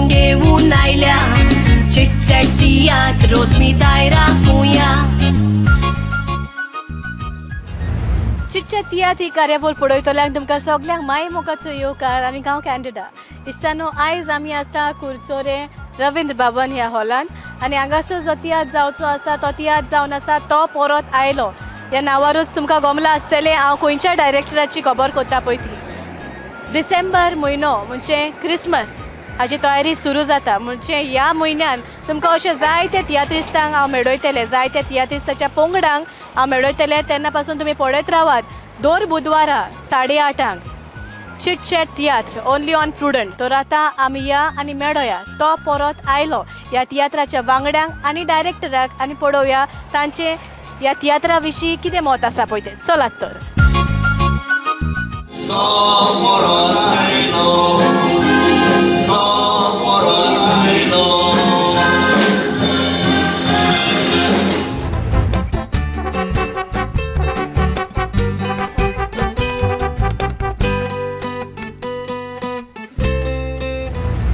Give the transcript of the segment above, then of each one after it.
घेऊन आयल्या चिटचॅट तियात्र रोजमी दायरा कुया. चिटचॅट तियात्र ही कार्यावळ पळयतल्यांक तुमकां सगल्यांक माय मोगाचो येवकार आनी गांव कॅनडा. इश्टानो, आयज आमी आसा कुरचोरे रविंद्र भवन ह्या हॉलान आनी हांगासर जो तियात्र जावचो आसा तो तियात्र जावन आसा तो परत आयलो ह्या नांवारूच तुमकां गमलां आसतलें हांव खंयच्या डायरेक्टराची खबर करता पळय ती. डिसेंबर म्हयनो म्हणजे क्रिसमस हाची तयारी सुरू जाता, म्हणजे ह्या म्हयन्यान तुमकां अशें जायते तियात्रिस्तांक हांव मेळयतलें, जायते तियात्रिस्ताच्या पंगडांक हांव मेळयतलें. तेन्ना पासून तुमी पळयत रावात दर बुधवारा 8:30 chitchat tiatr only on prudent. तर आतां आमी या आनी मेळोया तो परत आयलो ह्या तियात्राच्या वांगड्यांक आनी डायरेक्टराक आनी पळोवया तांचे ह्या तियात्रा विशीं कितें मत आसा पळय तें. चलात तर.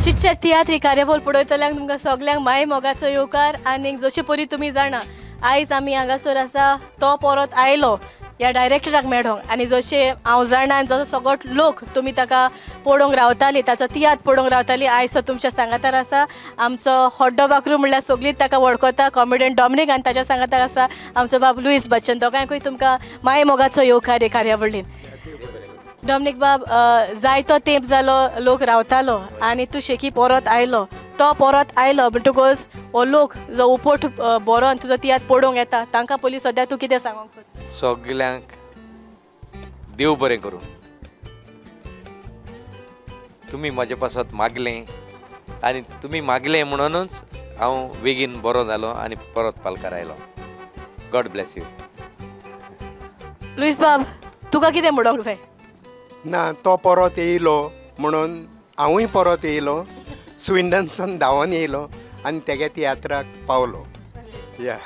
चिटचॅट तियात्र ही कार्यावळ पळयतल्यांक तुमकां सगल्यांक माय मोगाचो येवकार. आनी जशे परी तुमी जाणा आयज आमी हांगासर आसा तो परत आयलो ह्या डायरेक्टराक मेळोंक आनी जशें हांव जाणा जसो सगळो लोक तुमी ताका पळोवंक रावताली, ताचो तियात्र पळोवंक रावताली, आयज तो तुमच्या सांगातार आसा. आमचो हड्डो बाकरू म्हणल्यार सगळीं ताका वळखता कॉमेडियन डॉमनीक आनी ताच्या सांगातार आसा आमचो बाब लुईस बच्चन. दोगांकूय तुमकां माय मोगाचो येवकार हे कार्यावळीन. डॉमनीक बाब, जायतो तेंप जालो लोक रावतालो आनी तूं शेकी परत आयलो, तो परत आयलो म्हणटकूच हो लोक जो उपोट बरोवन तुजो तियात्र पळोवंक येता तांकां पयलीं सद्या तूं कितें सांगूंक सोदता? सगल्यांक देव बरें करूं. तुमी म्हजे पासत मागलें आनी तुमी मागलें म्हणूनच हांव बेगीन बरो जालो आनी परत पालकार आयलो. God bless you. Luis बाब, तुका कितें म्हणूंक जाय? ना, तो परत येयलो म्हणून हांवूय परत येयलो, स्विंडनसून धांवन येयलो आनी तेगे तियात्राक पावलो. या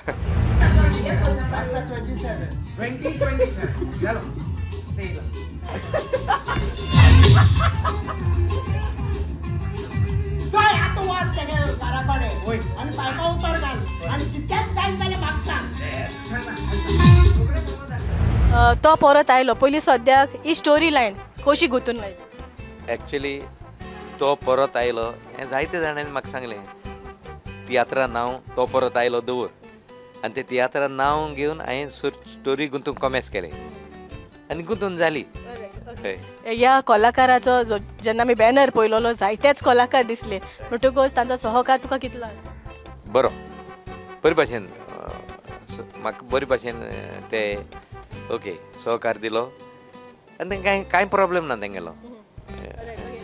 तो परत आयलो पयलीं सद्याक ही स्टोरी लायन कशी गुंतून लायली? एक्चुली तो परत आयलो हें जायते जाणांनी म्हाका सांगलें, तियात्रा नांव तो परत आयलो दवर, आनी ते तियात्रा नांव घेवन हांवें स्टोरी गुंतूंक कॉमेस केलें आनी गुंतून जाली. ह्या कलाकाराचो जो जेन्ना आमी बॅनर पळयलो जायतेच कलाकार दिसले म्हणटकूच तांचो सहकार तुका कितलो? बरो, बरे भाशेन म्हाका बरे भाशेन ते ओके सहकार दिलो आनी तांकां कांय प्रॉब्लेम ना तेंगेलो.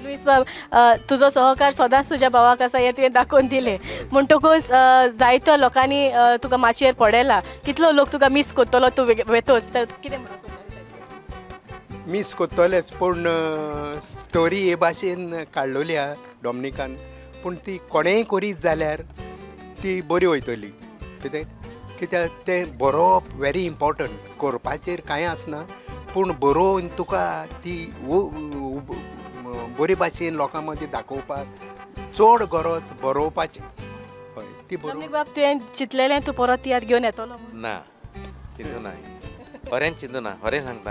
लुईस बाब, तुजो सहकार सदांच तुज्या भावाक आसा हें तुवें दाखोवन दिलें म्हणटकूच जायतो लोकांनी तुका माचयेर पळयला, कितलो लोक तुका मीस करतलो तूं वेतोच, तर कितें म्हणूंक? मीस करतलेच, पूण स्टोरी हे भाशेन काडलेली आहा डॉमनिकान, पूण ती कोणेंय करीत जाल्यार ती बरी वयतली. कितें कित्याक तें बरोवप वेरी इम्पॉर्टंट, करपाचेर कांय आसना पूण बरोवन तुका ती बरे भाशेन लोकां मदीं दाखोवपाक चड गरज बरोवपाची. हय, ती डॉमनीक बाब, तुवें चिंतलेलें तूं परत तियात्र घेवन येतलो? ना, चिंतू ना, खरेंच चिंतू ना, खरें सांगता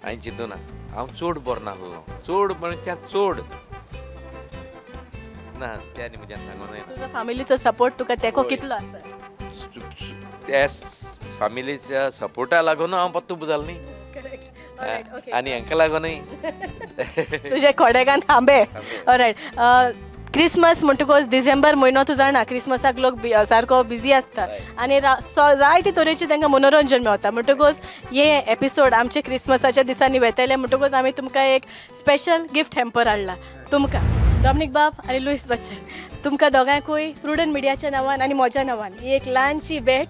हांवें चिंतू ना. हांव चड बरो नासलो, चड म्हणल्यार चड ना, ते आनी म्हज्यान सांगूं जायना. तुजो फामिलीचो सपोर्ट तुका तेंको कितलो आसा? त्या फामिलीच्या सपोर्टा लागून हांव पत्तू जालो न्ही, आनी हांकां लागूनय तुजे कोडेगान थांबे. ऑलरायट, क्रिसमस म्हणटकूच डिसेंबर म्हयनो तूं जाणा क्रिसमसाक लोक सारको बिजी आसता आनी जायते तरेचे तांकां मनोरंजन मेळटा म्हणटकूच हे एपिसोड आमचे क्रिसमसाच्या दिसांनी वेतले म्हणटकूच आमी तुमकां एक स्पेशल गिफ्ट हॅम्पर हाडला तुमकां. डॉमनीक बाब आनी लुईस बच्चन, तुमकां दोगांकूय प्रुडंट मिडियाच्या नांवान आनी म्हज्या नांवान ही एक ल्हानशी भेट.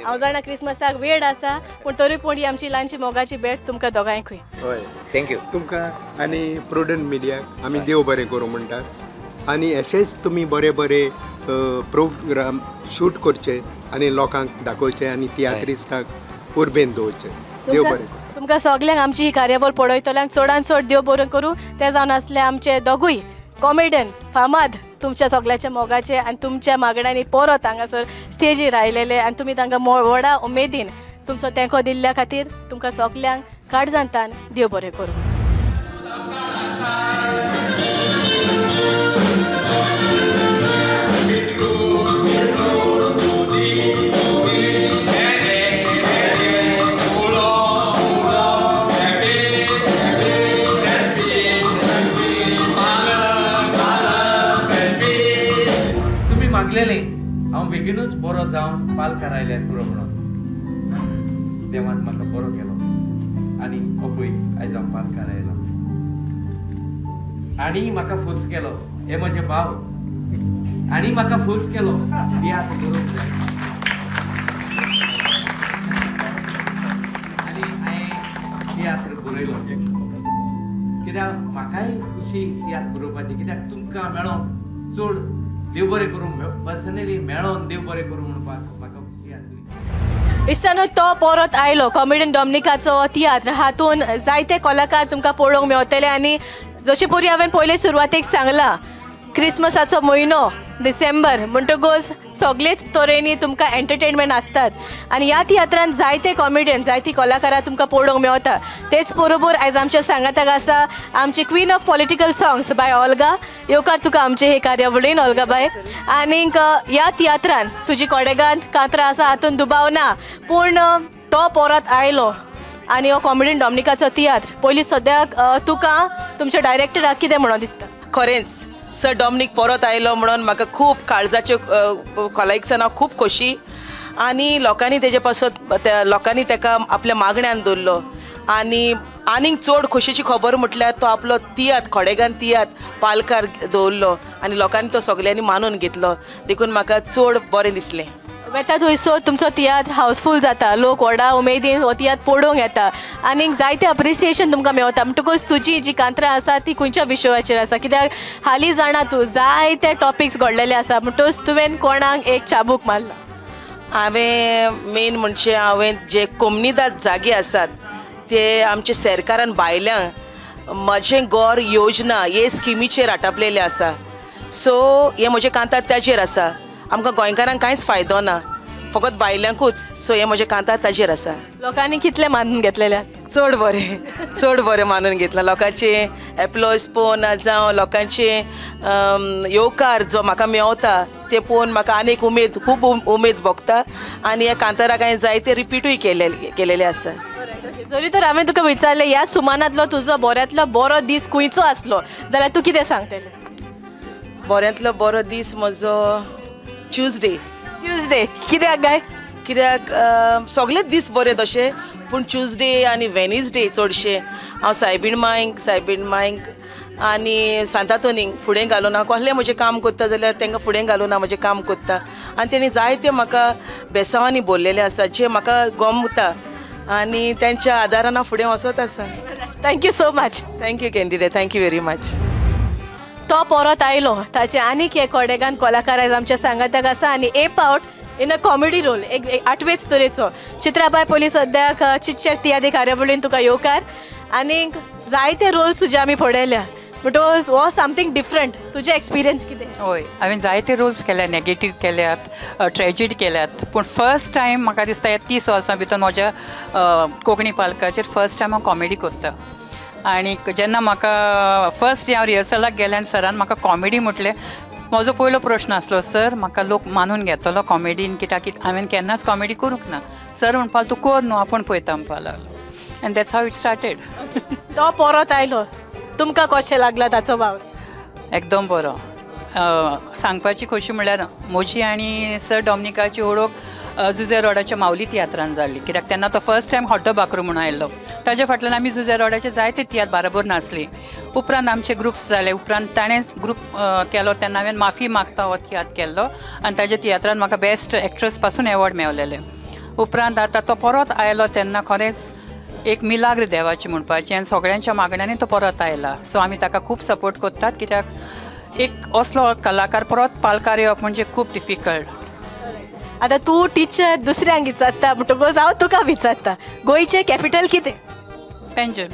हांव जाणा क्रिसमसाक वेळ आसा पूण तरी पूण ही आमची ल्हानशी मोगाची भेट तुमकां दोगांकूय. हय, thank you तुमकां आनी प्रुडंट मिडियाक आमी देव बरें करूं म्हणटात आनी अशेंच तुमी बरे बरे प्रोग्राम शूट करचे आनी लोकांक दाखोवचे आनी तियात्रिस्तांक उर्बेन दवरचे. देव बरें करूं तुमकां सगल्यांक. आमची ही कार्यावळ पळयतल्यांक चडान चड देव बरें करूं. ते जावन आसले आमचे दोगूय कॉमेडियन फामाद तुमच्या सगळ्याच्या मोगाचे आनी तुमच्या मागण्यांनी परत हांगासर स्टेजीर आयलेले आनी तुमी तांकां व्हडा उमेदीन तुमचो तेंको दिल्ल्या खातीर तुमकां सगल्यांक काळजांतान देव बरें करूं. हांव बेगीनूच बरो जावन पालकार आयल्यार पुरो म्हणून देवान म्हाका बरो केलो आनी अपूय आयज हांव पालकार आयलो आनी म्हाका फोर्स केलो हे म्हजे भाव आनी म्हाका फोर्स केलो तियात्र बरोवंक जाय आनी हांवें तियात्र बरयलो कित्याक म्हाकाय खुशी तियात्र बरोवपाची कित्याक तुमकां मेळोन चड देव बरें करूं पर्सनली मेळोन देव बरें करूं म्हणपाक म्हाका खुशी आसली. इश्टानो तो परत आयलो कॉमेडियन डॉमनिकाचो तियात्र हातून जायते कलाकार तुमकां पळोवंक मेवतले आनी जशें परी हांवें पयले सुरवातेक सांगलां क्रिसमसाचो म्हयनो डिसेंबर म्हणटकूच सगळेच तरेनी तुमकां एंटरटेनमेंट आसतात आनी ह्या तियात्रान जायते कॉमेडियन जायती कलाकारां तुमकां पळोवंक मेवता. तेच बरोबर आयज आमच्या सांगाताक आसा आमची queen of political songs by Olga. येवकार तुका आमचे हे कार्यावळीन ओल्गा बाय. आनीक ह्या तियात्रान तुजी कोडेगान कांतरां आसा हातून दुबाव ना पूण तो परत आयलो आनी हो कॉमेडियन डॉमनिकाचो तियात्र पयलीं सद्याक तुका तुमच्या डायरेक्टराक कितें म्हणून दिसता? खरेंच सर डॉमनीक परत आयलो म्हणून म्हाका खूब काळजाच्यो खोलायेक हांव खूब खोशी आनी लोकांनी तेजे पासत त्या लोकांनी तेका आपल्या मागण्यान दवरलो आनी आनीक चड खोशयेची खबर म्हटल्यार तो आपलो तियात्र खोडेगान तियात्र पालकार दवरलो आनी लोकांनी तो सगल्यांनी मानून घेतलो देखून म्हाका चड बरें दिसलें. वेता थंयसर तुमचो तियात्र हावसफूल जाता, लोक व्हडा उमेदीन हो तियात्र पळोवंक येता आनीक जायते अप्रिसिएशन तुमकां मेवता. म्हणटकूच तुजी जी कांतरां आसा ती खंयच्या विशयाचेर आसा? कित्याक हालीं जाणा तूं जायते टॉपिक्स घडलेले आसा म्हणटकूच तुवें कोणाक एक चाबूक मारला? हांवें मेन म्हणजे हांवें जे कोमनिदाद जागे आसात ते आमचे सरकारान बायल्यांक म्हजें गोर योजना हे स्किमीचेर आटापलेलें आसा. सो हें म्हजें कांतार ताजेर आसा. आमकां गोंयकारांक कांयच फायदो ना, फकत बायल्यांकूच. सो हें म्हजें कांतार ताजेर आसा. लोकांनी कितलें मानून घेतलेलें? चड बरें, चड बरें मानून घेतलां. लोकांचे एप्लोज पळोवन जावं लोकांचे येवकार जो म्हाका मेवता ते पळोवन म्हाका आनीक उमेद, खूब उमेद भोगता आनी ह्या कांताराक हांवें जायते रिपीटूय केलेले आसा. जरी तर हांवें तुका विचारलें ह्या सुमानांतलो तुजो बऱ्यांतलो बरो दीस खंयचो आसलो जाल्यार तूं कितें सांगतलें? बऱ्यांतलो बरो दीस म्हजो ट्युजडे. ट्युजडे कित्याक काय? कित्याक सगळेच दीस बरे तशे पूण ट्युजडे आनी वेनसडे चडशे हांव सायबीण मांयक आनी सांतातोनीक फुडें घालून हांव कसलें म्हजें काम करता जाल्यार तांकां फुडें घालून हांव म्हजें काम करता आनी तेणी जायते म्हाका बेसांवांनी बोल्लेलें आसा जें म्हाका गमता आनी तेंच्या आदारान हांव फुडें वचत आसा. Thank you so much. Thank you candidate, thank you very much. तो परत आयलो ताचे आनीक एक कोडेगान कलाकार आयज आमच्या सांगाताक आसा आनी ए पावट इन अ कॉमेडी रोल एक आठवेच तरेचो. चित्राबाय पयलीं सद्याक चिटचॅट तियात्री कार्यावळीन तुका येवकार आनीक जायते रोल्स तुजे आमी पळयल्या म्हणटकूच हो समथींग डिफरंट, तुजें एक्सपिरियन्स कितें? हय, हांवें जायते रोल्स केल्या, नेगेटीव केल्यात, ट्रेजिडी केल्यात, पूण फर्स्ट टायम म्हाका दिसता ह्या 30 वर्सां भितर म्हज्या कोंकणी पालकाचेर फर्स्ट टायम हांव कॉमेडी करता. आनी जेन्ना म्हाका फर्स्ट हांव रिहर्सलाक गेलें आनी सरान म्हाका कॉमेडी म्हटलें, म्हजो पयलो प्रश्न आसलो सर म्हाका लोक मानून घेतलो कॉमेडीन कित्याक हांवें केन्नाच कॉमेडी करूंक ना. सर म्हणपाक तूं कर न्हू आपूण पळयता म्हणपाक लागलो and that's how it started. तो परत आयलो तुमकां कशें लागला ताचो वावर? एकदम बरो. सांगपाची खोशी म्हणल्यार म्हजी आनी सर डॉमनिकाची वळख जुजे रोडाच्या माऊली तियात्रान जाल्ली कित्याक तेन्ना तो फर्स्ट टायम हॉड्डो बाकरो म्हणून आयिल्लो. ताज्या फाटल्यान आमी जुजे रोडाचे जायते तियात्र बाराबर नासली. उपरांत आमचे ग्रुप्स जाले, उपरांत ताणें ग्रूप केलो तेन्ना हांवें माफी मागता हो तियात्र केल्लो आनी ताज्या तियात्रान म्हाका बेस्ट एक्ट्रस पासून एवॉर्ड मेवलेले. उपरांत आतां तो परत आयलो तेन्ना खरेंच एक मिलाग्र देवाची म्हणपाची आनी सगळ्यांच्या मागण्यांनी तो परत आयला. सो आमी ताका खूब सपोर्ट करतात कित्याक एक असलो कलाकार परत पालकार येवप म्हणजे खूब डिफिकल्ट. आतां तूं टिचर दुसऱ्यांक विचारता म्हणटकूच हांव तुका विचारता, गोंयचें कॅपिटल कितें? पेंजून.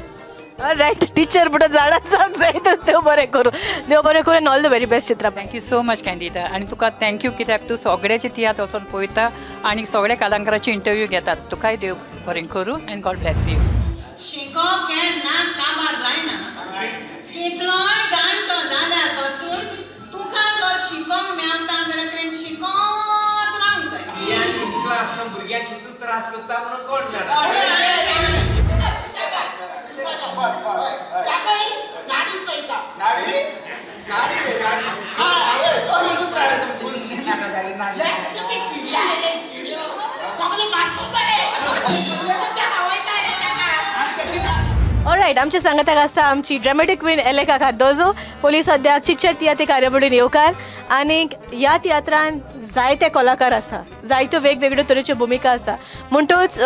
रायट टिचर पुढे झाडात जावंक जाय तर देव बरें करूं, देव बरें करूं and all the very best Chitra. Thank you so much Candida आनी तुका thank you कित्याक तूं सगळ्याचे तियात्र वचोन पळयता आनी सगळ्या कलाकारांचे इंटरव्यू घेतात. तुकाय देव बरें करूं एंड गॉड ब्लेस you. शिकोवप केन्नाच काबार जायना, कितलोय जाणटो जाल्यार पसून तुका जर शिकोवंक मेळटा जाल्यार तें शिकोत रावंक जाय. इस्कॉला आसतना भुरग्यांक कितू त्रास करता म्हणून कोण जाणा. ऑलरायट आमच्या सांगाताक आसा आमची ड्रामेटीक क्वीन एलेका कार्दोजो. पयलीं सद्याक चिटचॅट तियात्र कार्यावळीन येवकार आनी ह्या तियात्रान जायते कलाकार आसा, जायत्यो वेगवेगळ्यो तरेच्यो भुमिका आसा, म्हणटूच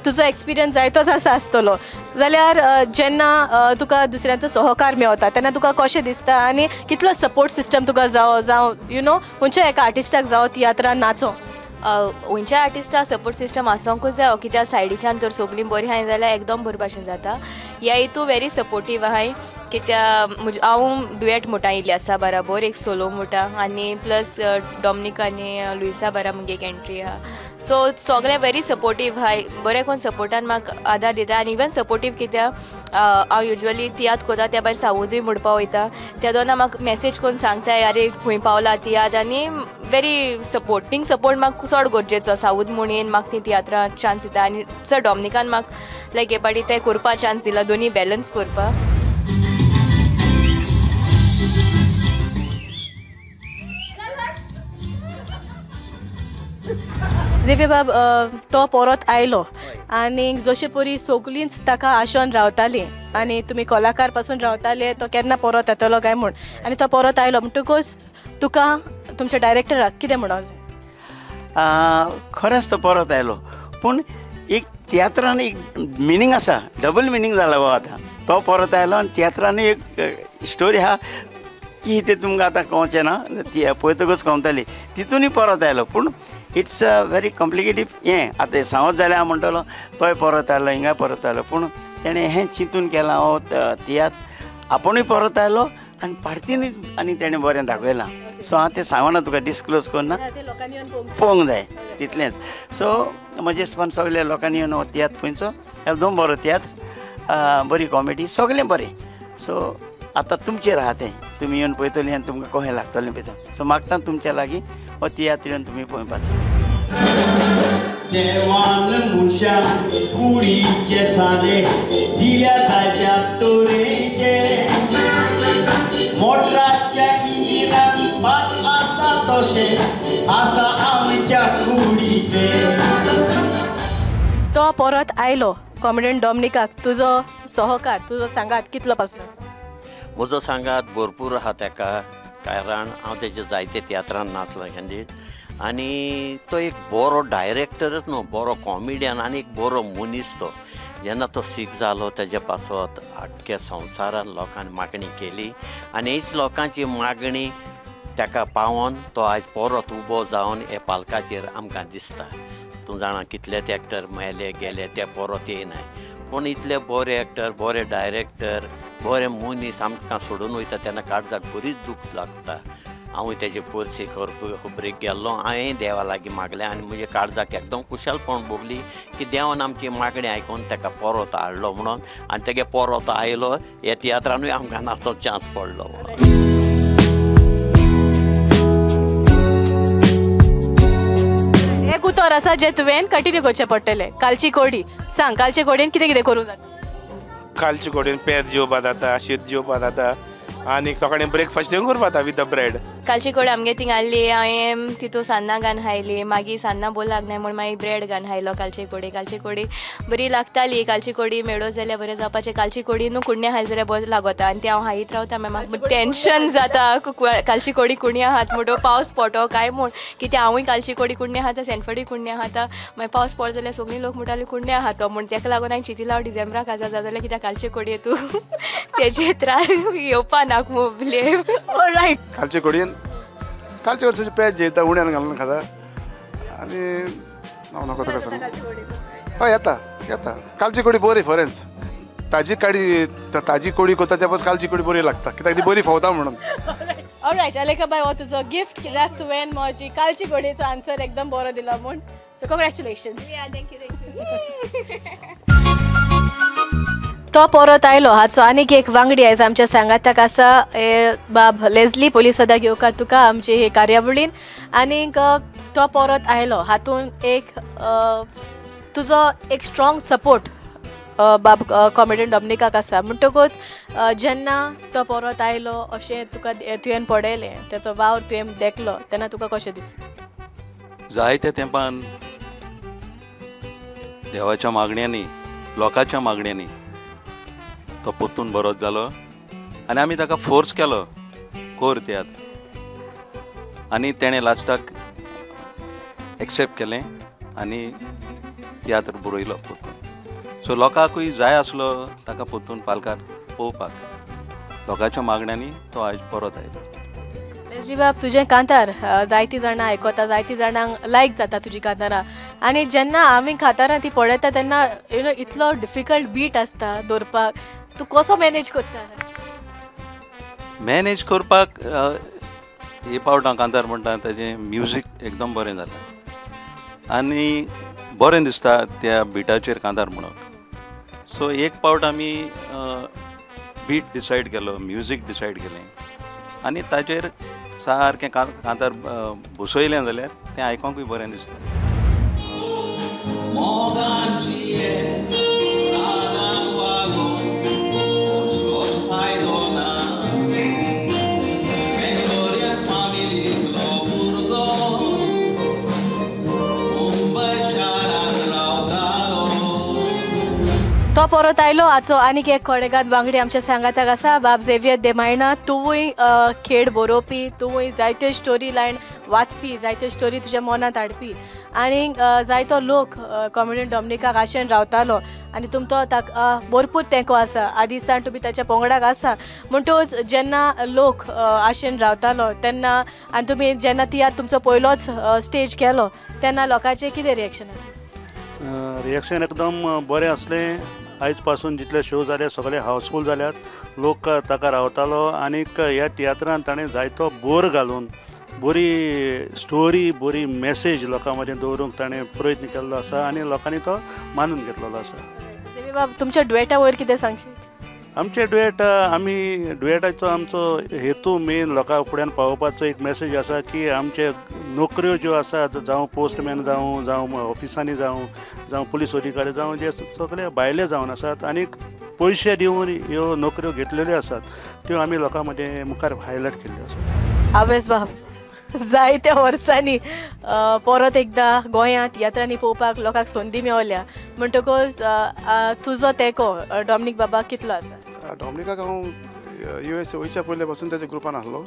तुजो एक्सपिरियन्स जायतोच आसा आसतलो. जाल्यार जेन्ना तुका दुसऱ्यांचो सहकार मेवता तेन्ना तुका कशें दिसता आनी कितलो सपोर्ट सिस्टम तुका जावो, जावं you know खंयच्या एका आर्टिस्टाक जावो तियात्रान नाचो? खंयच्या आर्टिस्टाक सपोर्ट सिस्टम आसोंकूच जायो कित्याक सायडीच्यान तर सगळीं बरीं आहाय जाल्यार एकदम बरे भाशेन जाता. ह्या हितू वेरी सपोर्टीव आहाय कित्याक हांव डुएट म्हणटा इलियासा बराबर एक सोलो म्हणटा आनी प्लस डॉमनीक आनी लुईसा बारा मुगे एक एंट्री आहा. सो सगळे वेरी सपोर्टीव आहाय, बरें कोन्न सपोर्टान म्हाका आदार दिता आनी इवन सपोर्टीव कित्याक हांव युजली तियात्र कोता त्या भायर सावदूय म्हणपा वयता, त्या दोना म्हाका मॅसेज करून सांगताय अरे खंय पावला तियात्र आनी वेरी सपोर्टींग सपोर्ट म्हाका चड गरजेचो. सावद म्हणून म्हाका ती तियात्रां चान्स दिता आनी सर डॉमनिकान म्हाका लायक हे पाटी तें करपा चान्स दिला, दोनी बॅलन्स करपा. झेवियर बाब तो परत आयलो आनी जशे परी सगळींच ताका आशोन रावतालीं आनी तुमी कलाकार पासून रावताले तो केन्ना परत येतलो काय म्हूण, आनी तो परत आयलो म्हणटकूच तुका तुमच्या डायरेक्टराक कितें म्हणूंक जाय? खरेंच तो परत आयलो पूण एक तियात्रान एक मिनींग आसा, डबल मिनींग जाला बाबा. आतां तो परत आयलो आनी तियात्रान एक स्टोरी आहा की तें तुमकां आतां कळचें ना, ती पळयतकूच कळटली. तितूनय परत आयलो पूण it's a very complicated हें आतां सांगत जाल्यार हांव म्हणटलो तोय परत आयलो हिंगा परत आयलो पूण तेणें हें चिंतून केलां हो तियात्र आपुणूय परत आयलो आनी पार्तीनूय आनी तेणें बरें दाखयलां. सो हांव तें सांगना तुका डिस्क्लोज करना, पळोवंक जाय तितलेंच. सो म्हजें हिसपान सगल्या लोकांनी येवन हो तियात्र पळोवचो, एकदम बरो तियात्र, बरी कॉमेडी, सगळें बरें. सो आतां तुमचेर आहा तें, तुमी येवन पळयतलीं आनी तुमकां कशें लागतलें भितर. सो मागता तुमच्या लागीं हो तियात्र येवन तुमी पळोवपाचो. देवान मनशा कुडीचे सादे दिल्या जायत्या तरेचे, मोटराच्या इंजिनान पार्ट्स आसा तशे आसा आमच्या कुडीचे. तो परत आयलो कॉमेडियन डॉमनिकाक तुजो सहकार तुजो सांगात कितलो पासून? म्हजो सांगात भरपूर आहा तेका, कारण हांव तेजे जायते तियात्रान नाचलां कॅन्डीड आनी तो एक बरो डायरेक्टरच न्हू, बरो कॉमेडियन आनी एक बरो मनीस. तो जेन्ना तो सीक जालो तेजे पासत आख्ख्या संवसारान लोकांनी मागणी केली आनी हीच लोकांची मागणी ताका पावोन तो आयज परत उबो जावन हे पालकाचेर आमकां दिसता. तूं जाणा कितलेच एक्टर मेले गेले ते परत येयनाय, पूण इतले बरे एक्टर, बरे डायरेक्टर, बरे मनीस आमकां सोडून वयता तेन्ना काळजाक बरीच दूख लागता. हांवूय तेजे पर्सी खबरेक गेल्लो, हांवें देवा लागीं मागलें आनी म्हज्या काळजाक एकदम खुशालपण भोगली की देवान आमची मागणी आयकून ताका परत हाडलो म्हणून, आनी तेगे परत आयलो ह्या तियात्रानूय आमकां नाचो चान्स पडलो म्हणून. एक उतर आसा जें तुवें कंटिन्यू करचें पडटलें, कालची कोडी सांग, कालचे कोडयेन कितें कितें करूंक जाता? कालचे कोडयेन पेज जेवपा जाता, शीत जेवपा जाता आनी सकाळीं ब्रेकफास्ट करपा जाता विथ अ ब्रेड. कालची कोडी आमगे थिंग आहली, हांवें तितू सान्नां घालून खायली, मागीर सान्नां बोल लागनाय म्हूण मागीर ब्रेड घालून खायलो. कालची कोडी, कालची कोडी बरी लागताली. कालची कोडी मेळो जाल्यार बरें जावपाचें. कालची कोडी न्हू कुडण्या खायले जाल्यार बरें लागता आनी तें हांव खायत रावता. मागीर म्हाका टेंशन जाता कालची कोडी कुणया आहात म्हणटो पावस पडटो काय म्हूण, कित्याक हांवूय कालची कोडी कुडण्या खाता, सेनफोर्डूय कुडण्या खाता. मागीर पावस पडलो जाल्यार सगळीं लोक म्हणटाली कुडण्या आहा तो म्हूण. तेका लागून हांवें चिंतिलां हांव डिसेंबराक आसा जाल्यार कित्याक कालची कोडी तूं तेजे त्रास येवपा नाका ब्लेम. ऑलरायट, कालचे कोडयेन कालचे कोडयेन पेज जेयता, उण्यान घालून खाता आनी हांव नाका तुका सांगू. हय येता येता कालची कोडी बरी फरेंस. ताजी काडी ताजी कोडी कोता त्या पस कालची कोडी बरी लागता कित्याक ती बरी फोवता म्हणून. ऑलरायट अलेखा बाय, हो तुजो गिफ्ट कित्याक तुवें म्हजी कालची कोडयेचो आन्सर एकदम बरो दिलो म्हूण. So congratulations. Thank you thank you. तो परत आयलो हाचो आनीक एक वांगडी आयज आमच्या सांगाताक आसा, बाब लेजली पोलीस सदां घेवका तुका आमचे हे कार्यावळीन. आनीक तो परत आयलो हातून एक तुजो एक स्ट्रॉंग सपोर्ट बाब कॉमेडियन डॉमनिकाक आसा, म्हणटकूच जेन्ना तो परत आयलो अशें तुका तुवें पळयलें, तेचो वावर तुवें देखलो तेन्ना तुका कशें दिसलें? जायत्या तेंपान देवाच्या मागण्यांनी, लोकांच्या मागण्यांनी तो परतून बरोच जालो आनी आमी ताका फोर्स केलो कोर तियात्र, आनी तेणें लास्टाक एक्सेप्ट केलें आनी तियात्र बरयलो परतून. सो लोकांकूय जाय आसलो ताका परतून पालकार पळोवपाक, लोकांच्या मागण्यांनी तो आयज परत आयलो. लेजली बाब, तुजें कांतार जायतीं जाणां आयकता, जायतीं जाणांक लायक जाता तुजी कांतारां, आनी जेन्ना आमी कांतारां ती पळयता तेन्ना you know इतलो डिफिकल्ट बीट आसता दवरपाक, तूं कसो मॅनेज करता? मॅनेज करपाक हे पावट हांव कांतार म्हणटा ताजें म्युजीक एकदम बरें जालें आनी बरें दिसता त्या बिटाचेर कांतार म्हणप. सो एक पावट आमी बीट डिसायड केलो, म्युजीक डिसायड केलें आनी ताजेर सारकें कांतार बसयलें जाल्यार तें आयकोंकूय बरें दिसता. तो परत आयलो हाचो आनीक एक कोडेगाद वांगडी आमच्या सांगाताक आसा, बाब झेवियर देमायणा. तुवूय खेळ बरोवपी, तुवूय जायत्यो स्टोरी लायन वाचपी, जायत्यो स्टोरी तुज्या मनांत हाडपी, आनी जायतो लोक कॉमेडियन डॉमनिकाक आशेन रावतालो आनी तुमचो ताका भरपूर तेंको आसा, आदी सावन तुमी ताच्या पंगडाक आसा, म्हणटकूच जेन्ना लोक आशेन रावतालो तेन्ना आनी तुमी जेन्ना तियात्र तुमचो पयलोच स्टेज केलो तेन्ना लोकांचें कितें रिएक्शन आसलें? रिएक्शन एकदम बरें आसलें. आयज पासून जितले शो जाले सगळे हावसफूल जाल्यात, लोक ताका रावतालो आनीक ह्या तियात्रान ताणें जायतो बोर घालून बरी स्टोरी, बरी मॅसेज लोकां मदें दवरूंक ताणें प्रयत्न केल्लो आसा आनी लोकांनी तो मानून घेतलेलो आसा. बाब, तुमच्या डुएटा वयर कितें सांगशीत? आमचे डुएट, आमी डुएटाचो आमचो हेतू मेन लोकां फुड्यान पावोवपाचो एक मॅसेज आसा की आमचे नोकऱ्यो ज्यो आसात, जावं पोस्टमॅन जावं, जावं ऑफिसांनी जावं, जावं पुलीस अधिकारी जावं, जे सगळे भायले जावन आसात आनी पयशे दिवन ह्यो नोकऱ्यो घेतलेल्यो आसात त्यो आमी लोकां मदें मुखार हायलायट केल्ल्यो आसात. हांवें बाब जायत्या वर्सांनी परत एकदां गोंयांत तियात्रांनी पळोवपाक लोकांक संदी मेवल्या, म्हणटकूच तुजो तेंको डॉमनीक बाबा कितलो आसा? डॉमनिकाक हांव यू एस ए वयच्या पयले पासून तेच्या ग्रुपान आसलो,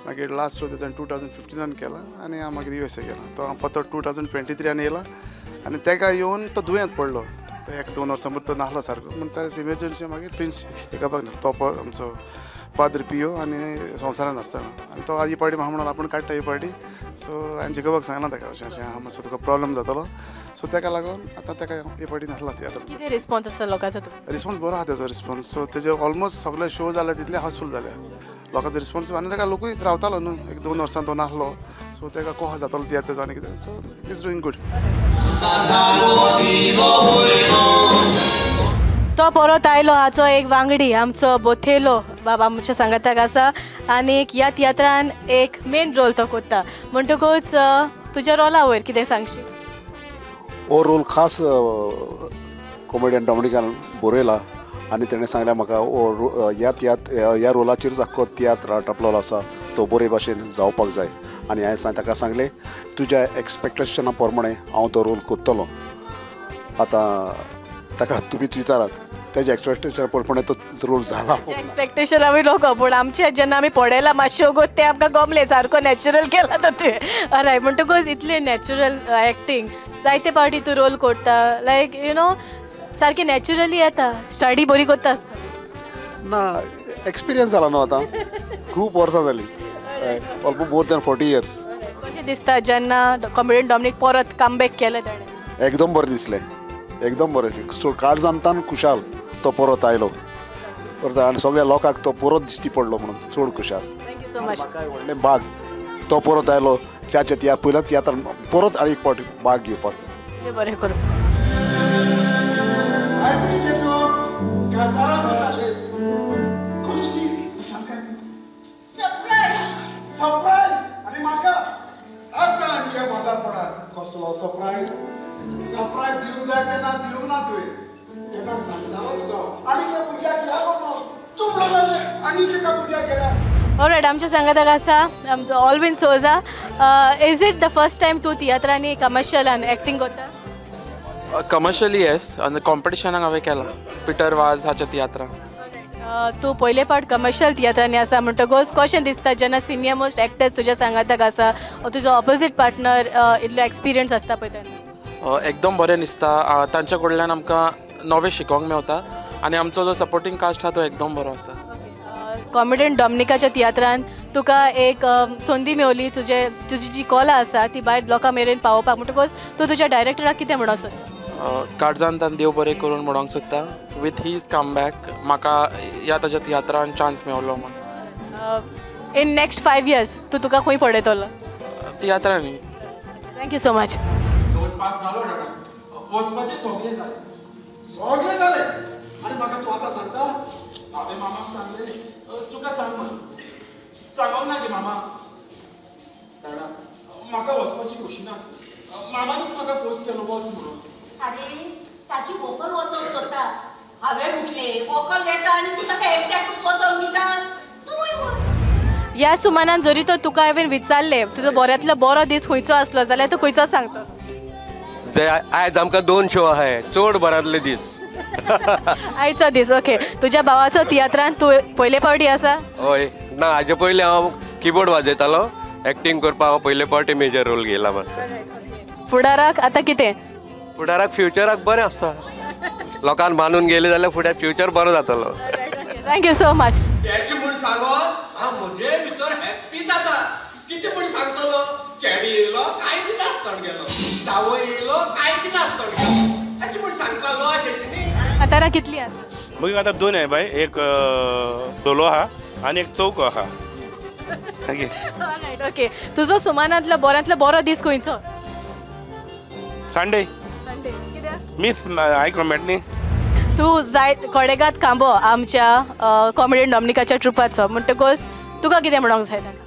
मागीर लास्ट शो तेच्यान 2015 केला आनी हांव मागीर यू एस ए गेला. तो हांव परतो 2023 येयला आनी तेका येवन तो दुयेंत पडलो, तो 1-2 वर्सां तो नासलो सारको, म्हण ताका इमर्जन्सी मागीर प्रिन्स एकापाक तो आमचो पाद्र पियो आनी संवसारान आसतना आनी तो ही पार्टी म्हाका म्हणून आपूण काडटा ही पार्टी. सो हांवें जेकबाक सांगला ताका अशें अशें आहा मातसो तुका प्रॉब्लम जातलो, सो ताका लागून आतां ताका ही पार्टी नासला तियात्र. कितें रिस्पॉन्स आसा लोकांचो? रिस्पॉन्स बरो आहा तेजो रिस्पॉन्स. सो तेजे ऑलमोस्ट सगळे शो जाले तितले हावसफूल जाले लोकांचो रिस्पॉन्स, आनी ताका लोकूय रावतालो न्हू 1-2 वर्सां तो नासलो, सो ताका कसो जातलो तियात्र तेजो आनी कितें, सो is doing good. तो परत आयलो हाचो एक वांगडी आमचो बोथेलो बाब आमच्या सांगाताक आसा आनी ह्या तियात्रान एक मेन रोल तो करता, म्हणटकूच तुज्या रोला वयर कितें सांगशी? हो रोल खास कॉमेडियन डॉमनिकान बरयला आनी तेणें सांगलें म्हाका हो ह्या तियात्र ह्या रोलाचेरच आख्खो तियात्र टापलोलो आसा, तो बरे भाशेन जावपाक जाय आनी हांवें ताका सांगलें तुज्या एक्सपेक्टेशना प्रमाणे हांव तो रोल करतलो. आतां ताका तुमीच विचारात तेज्या एक्सपेक्टेशना प्रमाणे तो रोल जाला. एक्सपेक्टेशन आमी लोक पूण आमचे जेन्ना आमी पळयला मातशें वगत तें आमकां गमलें, सारको नॅचरल केला तो तुवें. हय, म्हणटकूच इतलें नॅचरल एक्टींग जायते पावटी तूं रोल करता, लायक you know सारकें नॅचरली येता, स्टडी बरी करता आसता. ना, एक्सपिरियन्स जाला न्हू आतां, खूब वर्सां जालीं, ऑलमोस्ट मोर दॅन 40 इयर्स. कशें दिसता जेन्ना कॉमेडियन डॉमनीक परत कमबॅक केलें ताणें? एकदम बरें दिसलें, एकदम बरें. सो काळजांतान खुशाल तो परत आयलो परत आनी सगळ्या लोकांक तो परत दिश्टी पडलो म्हणून चड खुशाल. Thank you so much. म्हाकाय व्हडलें भाग तो परत आयलो त्याच्या त्या पयल्या तियात्रान परत आनी एक फावट भाग घेवपाक. बरें करूं. कसलो सरप्रायज सरप्रायज दिवंक जाय तेन्ना दिवंक ना तुवें तेन्ना सांगतालो तुका आनी एका भुरग्याक ह्या बाबा तूं म्हणूंक आनी एका भुरग्याक गेला. ऑलरायट, आमच्या सांगाताक आसा आमचो Alvin Souza. Is it the first time तूं तियात्रांनी कमर्शियलान एक्टींग करता? कमर्शियली येस, आनी कॉम्पिटिशनाक हांवें केलां पिटर वाज हाच्या तियात्रान. तूं पयले फावट कमर्शियल तियात्रांनी आसा म्हणटकूच कशें दिसता जेन्ना सिनियर मोस्ट एक्टर्स तुज्या सांगाताक आसा तुजो ऑपोजीट पार्टनर इतलो एक्सपिरियन्स आसता पळय तेन्ना? एकदम बरें दिसता, तांच्या कडल्यान आमकां नवें शिकोंक मेवता आनी आमचो जो सपोर्टींग कास्ट आहा तो एकदम बरो आसा. कॉमेडियन डॉमनिकाच्या तियात्रान तुका एक संदी मेवली तुजे तुजी जी कला आसा ती भायर लोकां मेरेन पावोवपाक म्हणटकूच तूं तुज्या डायरेक्टराक कितें म्हणूंक सोदता? काळजान तान देव बरें करून म्हणूंक सोदता विथ his comeback म्हाका ह्या ताच्या तियात्रान चान्स मेवलो म्हूण. इन नेक्स्ट 5 इयर्स तूं तुका खंय पळयतलो? तियात्रांनी. Thank you so much. Pass जालो दादा, वचपाचें सगळें जालें. सगळें जालें आनी म्हाका तूं आतां सांगता? हांवें मामाक सांगलें तुका सांग म्हणून. सांगोंक ना गे मामा. दादा म्हाका वचपाची खोशी नासली, मामानूच म्हाका फोर्स केलो वच म्हणून. अरे ताची व्हंकल वचोंक सोदता, हांवें म्हटलें व्हंकल वेता आनी तूं ताका एकट्याकूच वचोंक दिता? तूंय वच. ह्या सुमानान जरी तो तुका हांवें विचारलें तुजो बऱ्यांतलो बरो दीस खंयचो आसलो जाल्यार तूं खंयचो सांगता? आयज आमकां 2 शो आहाय, चड बऱ्यांतले दीस. आयचो दीस. ओके, तुज्या भावाचो तियात्रान तूं पयले फावटी आसा? हय, ना हाजे पयलीं हांव किबोर्ड वाजयतालो, एक्टींग करपाक हांव पयले फावटी मेजर रोल घेयला मातसो. फुडाराक आतां कितें? फुडाराक फ्युचराक बरें आसता, लोकांक मानून गेले जाल्यार फुडें फ्युचर बरो जातलो. Thank you so much. तेचें म्हूण सांगोन हांव म्हजे भितर हॅप्पी जाता. कितें म्हूण सांगतलो, चेडो येयलो कांयच नासतण गेलो, जावो येयलो कांयच नासतण गेलो, ताचें म्हूण सांगता लॉज अशी न्ही. आतां कितली आसा? मागीर आतां 2 आहाय बाय, एक सोलो आहा आनी एक चौको आहा. ओके, तुजो सुमानांतलो बऱ्यांतलो बरो दीस खंयचो? संडे. मीस आयको मेट न्ही. तूं जाय कोडेगात कांबो आमच्या कॉमेडियन डॉमनिकाच्या ट्रुपाचो म्हणटकूच तुका कितें म्हणूंक जाय ताका?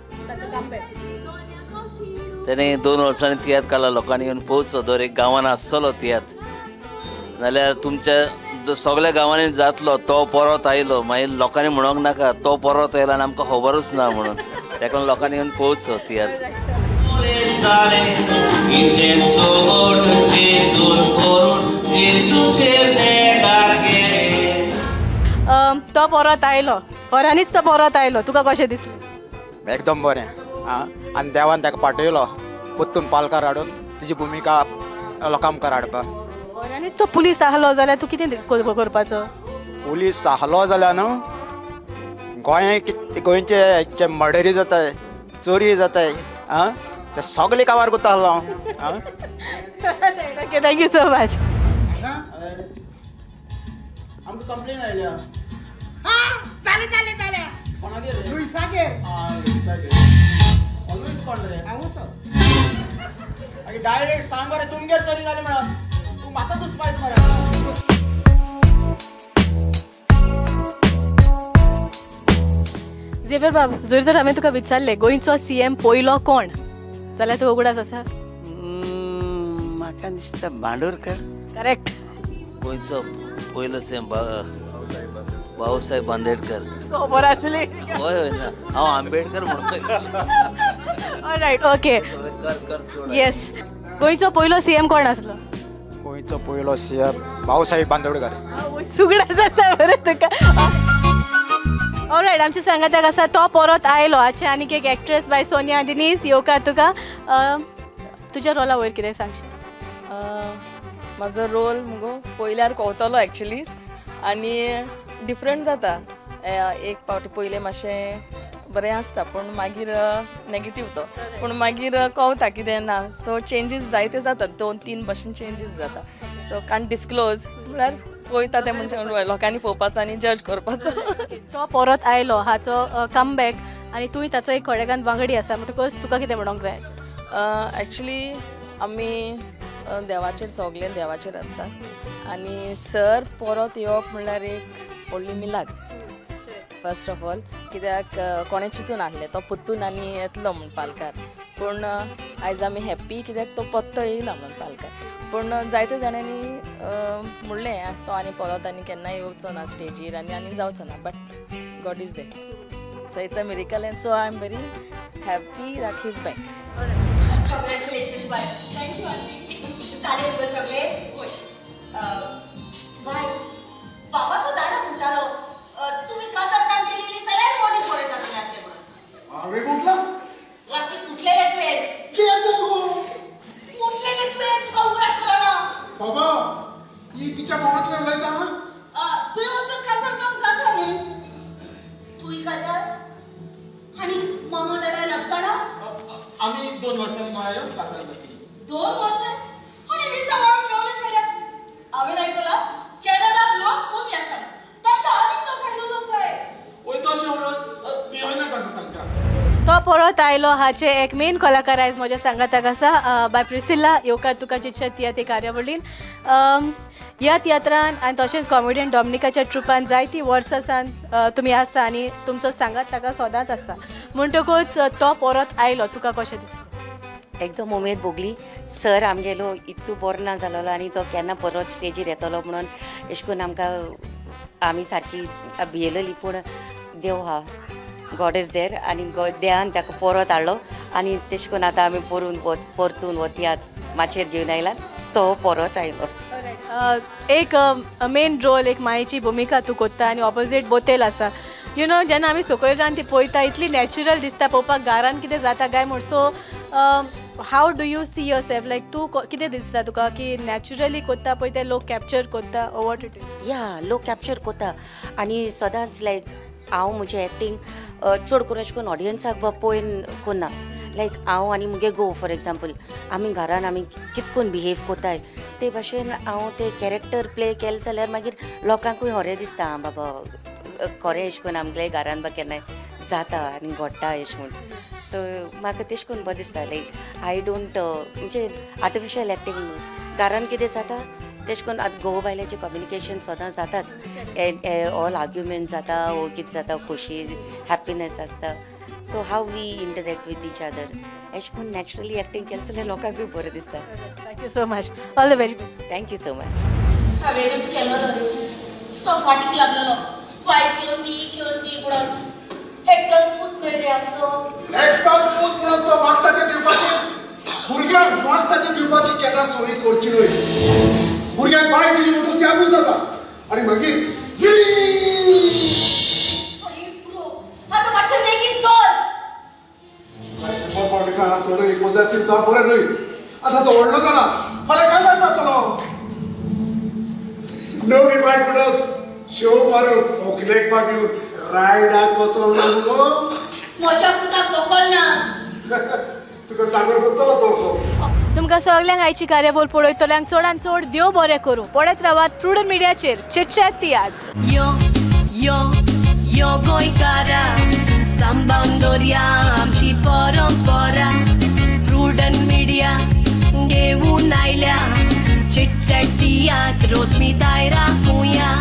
तेणें 2 वर्सांनी तियात्र काडला, लोकांनी येवन पळोवचो, दर एक गांवान आसतलो तियात्र, नाल्यार तुमच्या सगळ्या गांवांनी जातलो तो परत आयलो, मागीर लोकांनी म्हणोंक नाका तो परत आयलो आनी आमकां खबरूच ना म्हणून. ताका लागून लोकांनी येवन पळोवचो तियात्र. तो परत आयलो, खऱ्यांनीच तो परत आयलो, तुका कशें दिसलें? एकदम बरें. आनी देवान ताका पाठयलो परतून पालकार हाडून तिची भुमिका लोकां मुखार हाडपाक. खऱ्यांनीच तो पुलीस आहलो जाल्यार तूं कितें करपाचो? पुलीस आहलो जाल्यार न्हू गोंय गोंयचे जे मर्डरी जाताय, चोरी जाताय, आं ते सगळे काबार करता आहलो हांव. Okay, thank you so much. आमकां कंप्लेन आयल्या. जालें जालें जालें. कोणागेर? लुईसागेर. लुईसागेर. ऑलवेज कोण रे? हांवूच. मागीर डायरेक्ट सांग मरे तुमगेर चोरी जाली म्हणून. तूं म्हाका दुस्पायत मरे. झेवियर बाब, जर तर हांवें तुका विचारलें गोंयचो सीएम पयलो कोण जाल्यार तूं उगडास आसा? म्हाका दिसता बांडोरकर. करेक्ट. गोंयचो पयलो सीएम भाऊसाहेब आंबेडकर. खबर आसली? हय हय, ना हांव आंबेडकर म्हणून. All right, okay. येस, गोंयचो पयलो सीएम कोण आसलो? गोंयचो पयलो सीएम भाऊसाहेब बांदोडकर. सुगडास आसा बरें तुका. ऑलरायट, आमच्या सांगाताक आसा तो परत आयलो हाचे आनीक एक एक्ट्रेस बाय सोनिया दिनीस. येवकार तुका. तुज्या रोला वयर कितें सांगशील? म्हाजो रोल मुगो पयल्यार कवतलो एक्चुअली आनी डिफरंट जाता. एक पावटी पयलें मातशें बरें आसता पूण मागीर नेगेटीव तो, पूण मागीर कवता कितें ना, सो चेंजीस जायते जातात, 2-3 भशेन चेंजीस जाता, सो कांट डिस्क्लोज म्हळ्यार पळयता तें म्हणजे लोकांनी पळोवपाचो आनी जज करपाचो. तो परत आयलो हाचो कमबॅक आनी तूंय ताचो एक कोडेगान वांगडी आसा म्हणटकच तुका कितें म्हणोंक जाय? एक्चुली आमी देवाचेर सगळे देवाचेर आसता आनी सर परत येवप म्हणल्यार एक व्हडली मिलाद फर्स्ट ऑफ ऑल, कित्याक कोणें चिंतून आहलें तो परतून आनी येतलो म्हूण पालकार, पूण आयज आमी हॅप्पी कित्याक तो पत्तो येयला म्हूण पालकार. पूण जायते जाणांनी म्हणलें तो आनी परत आनी केन्ना येवचो ना स्टेजीर आनी आनी जावचो ना, but God is there, so it's a miracle and so I am very happy that he is back. Congratulations bye. Thank you aunty. जालें तुका सगळें? वय. बाय, बाबाचो दाडा म्हणटालो तुमी काजार गेलेली जाल्यार मोदी बरें जातलें आसलें म्हणून. हांवें म्हटलां? राती उठलेलें तुवें. कितें गो? उठलेलें तुवें, तुका उगडास जालो ना? बाबा, ती तिच्या मनांतलें उलयता. तुवें वचून काजार जावंक जाता न्ही? तूंय काजार आनी मामा दाडा नासतना? आमी 2 वर्सांनी गोंया येवन काजार जातली. 2 वर्सां? आनी विसा वाडोवन मेवलें जाल्यार? हांवें आयकलां कॅनडाक लोक कमी आसा, तांकां आनीक लोक आयलेलो जाय. वय तशें म्हणून भियोनाका गो तांकां. तो परत आयलो हाचे एक मेन कलाकार आयज म्हज्या सांगाताक आसा बाय प्रिसिल्ला. येवकार तुका चिटच्या तियात्र कार्यावळीन. ह्या तियात्रान आनी तशेंच कॉमेडियन डॉमनिकाच्या ट्रुपान जायतीं वर्सां सावन तुमी आसा आनी तुमचो सांगात ताका सदांच आसा, म्हणटकूच तो परत आयलो तुका कशें दिसलें? एकदम उमेद भोगली. सर आमगेलो इतू बरो ना जालोलो आनी तो केन्ना परत स्टेजीर येतलो म्हणून अशें करून आमकां आमी सारकी भियेलेली, पूण देव आहा, गॉड is there आनी देवान ताका परत हाडलो आनी तशें करून आतां आमी परतून परतून हो तियात्र माचयेर घेवन आयला, तो परत आयलो. एक मेन रोल एक मायेची भुमिका तूं कोत्ता आनी ऑपोजीट बोतेल आसा, you know जेन्ना आमी सकयल रावन ती पळयता इतली नॅचरल दिसता पळोवपाक, घरान कितें जाता काय म्हूण. So how do you see yourself, like तूं कितें दिसता तुका की नॅचरली कोत्ता पळय ते लोक कॅप्चर कोत्ता, what it is? या लोक कॅप्चर कोत्ता आनी सदांच लायक हांव म्हजें एक्टींग चड करून अशें करून ऑडियन्साक पळोवन कोन्ना, लायक हांव आनी मुगे घोव फॉर एग्जाम्पल आमी घरान आमी कितें करून बिहेव कोताय ते भाशेन हांव ते कॅरेक्टर प्ले केलें जाल्यार मागीर लोकांकूय खरें दिसता आं बाबा खरें अशें करून आमगेले घरान बा केन्नाय जाता आनी घडटा अशें म्हूण. सो म्हाका तेश करून बरें दिसता, लायक I don't म्हणजे आर्टिफिशियल एक्टींग घरान कितें जाता तेश करून आतां घोव बायलांचें कम्युनिकेशन सदां जाताच, ऑल आर्ग्युमेंट जाता वो कितें जाता, खोशी हॅप्पिनस आसता, so how we interact with each other अशें करून नॅचरली एक्टींग केलें जाल्यार लोकांकूय बरें दिसता. Thank you so much, all the very best. Thank you so much. हांवेंच केलो रे, तो फाटीक लागलेलो बाय घेवन दी घेवन दी म्हणून. एकटोच पूत न्हय रे आमचो. एकटोच पूत म्हणून तो मागता तें दिवपाचें, भुरग्यांक मागता तें दिवपाची केन्ना सोयी करची न्हय. भुरग्यांक बाय दिली म्हणून त्यागूच जाता आनी मागीर आतां मातशें बेगीन चल. 100 फावटी सांगला चलो एक पोजेसीव जावप बरें न्हय. आतां तो व्हडलो जाला, फाल्यां काय जाता जातलो? नवी बायक म्हणत शेव मारून व्हंकलेक मागीर रायडाक वचोंक ना मुगो. म्हज्या पुताक व्हंकल ना. तुका सांगून पडटलो तो. तुमकां सगल्यांक आयची कार्यावळ पळयतल्यांक चडान चड देव बरें करूं. पळयत रावात प्रुडंट मिडियाचेर चिटचॅट तियात्र. यो यो यो गोंयकारा, सांबाळून दवरया आमची परंपरा. प्रुडंट मिडिया घेवन आयल्या चिटचॅट तियात्र, रोजमी दायरा राखुया.